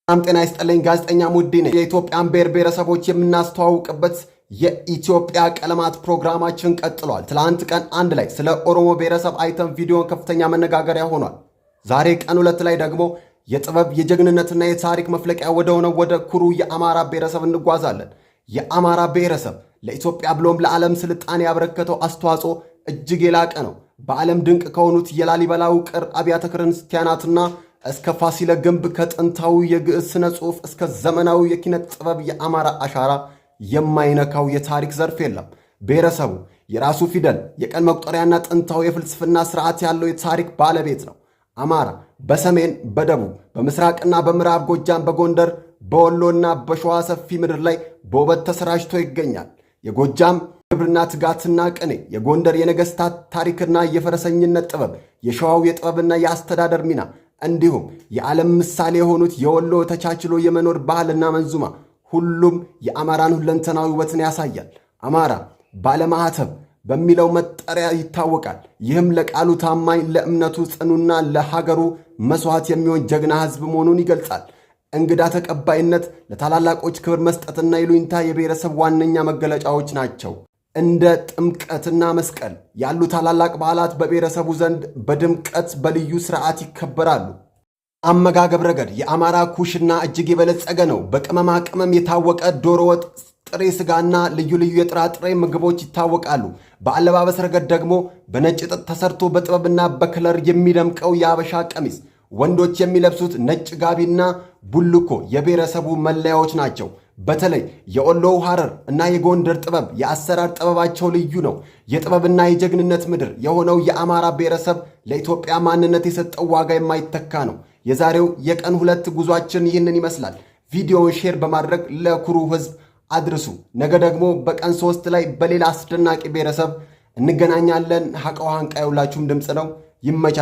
ሰላም ጤና ይስጥልኝ። ጋዜጠኛ ሙዲ ነኝ። የኢትዮጵያን ብሔር ብሔረሰቦች የምናስተዋውቅበት የኢትዮጵያ ቀለማት ፕሮግራማችን ቀጥሏል። ትላንት ቀን 1 ላይ ስለ ኦሮሞ ብሔረሰብ አይተን ቪዲዮን ከፍተኛ መነጋገሪያ ሆኗል። ዛሬ ቀን 2 ላይ ደግሞ የጥበብ፣ የጀግንነትና የታሪክ መፍለቂያ ወደሆነው ወደ ኩሩ የአማራ ብሔረሰብ እንጓዛለን። የአማራ ብሔረሰብ ለኢትዮጵያ ብሎም ለዓለም ስልጣኔ ያበረከተው አስተዋጽኦ እጅግ የላቀ ነው። በዓለም ድንቅ ከሆኑት የላሊበላ ውቅር አብያተ ክርስቲያናትና እስከ ፋሲለ ግንብ፣ ከጥንታዊ የግዕዝ ስነ ጽሑፍ እስከ ዘመናዊ የኪነ ጥበብ የአማራ አሻራ የማይነካው የታሪክ ዘርፍ የለም። ብሔረሰቡ የራሱ ፊደል፣ የቀን መቁጠሪያና ጥንታዊ የፍልስፍና ስርዓት ያለው የታሪክ ባለቤት ነው። አማራ በሰሜን፣ በደቡብ፣ በምስራቅና በምዕራብ ጎጃም፣ በጎንደር፣ በወሎና በሸዋ ሰፊ ምድር ላይ በውበት ተሰራጭቶ ይገኛል። የጎጃም ግብርና ትጋትና ቅኔ፣ የጎንደር የነገስታት ታሪክና የፈረሰኝነት ጥበብ፣ የሸዋው የጥበብና የአስተዳደር ሚና እንዲሁም የዓለም ምሳሌ የሆኑት የወሎ ተቻችሎ የመኖር ባህልና መንዙማ ሁሉም የአማራን ሁለንተናዊ ውበትን ያሳያል። አማራ ባለማዕተብ በሚለው መጠሪያ ይታወቃል። ይህም ለቃሉ ታማኝ፣ ለእምነቱ ጽኑና ለሀገሩ መስዋዕት የሚሆን ጀግና ሕዝብ መሆኑን ይገልጻል። እንግዳ ተቀባይነት፣ ለታላላቆች ክብር መስጠትና ይሉኝታ የብሔረሰብ ዋነኛ መገለጫዎች ናቸው። እንደ ጥምቀትና መስቀል ያሉ ታላላቅ በዓላት በብሔረሰቡ ዘንድ በድምቀት በልዩ ስርዓት ይከበራሉ። አመጋገብ ረገድ የአማራ ኩሽና እጅግ የበለጸገ ነው። በቅመማ ቅመም የታወቀ ዶሮ ወጥ፣ ጥሬ ስጋና ልዩ ልዩ የጥራጥሬ ምግቦች ይታወቃሉ። በአለባበስ ረገድ ደግሞ በነጭ ጥጥ ተሰርቶ በጥበብና በ color የሚደምቀው የአበሻ ቀሚስ፣ ወንዶች የሚለብሱት ነጭ ጋቢና ቡልኮ የብሔረሰቡ መለያዎች ናቸው። በተለይ የወሎው ሐረር እና የጎንደር ጥበብ የአሰራር ጥበባቸው ልዩ ነው። የጥበብና የጀግንነት ምድር የሆነው የአማራ ብሔረሰብ ለኢትዮጵያ ማንነት የሰጠው ዋጋ የማይተካ ነው። የዛሬው የቀን 2 ጉዟችን ይህንን ይመስላል። ቪዲዮውን share በማድረግ ለኩሩ ሕዝብ አድርሱ። ነገ ደግሞ በቀን 3 ላይ በሌላ አስደናቂ ብሔረሰብ እንገናኛለን። ሀቀው ሀንቃ የሁላችሁም ድምፅ ነው። ይመቻችሁ።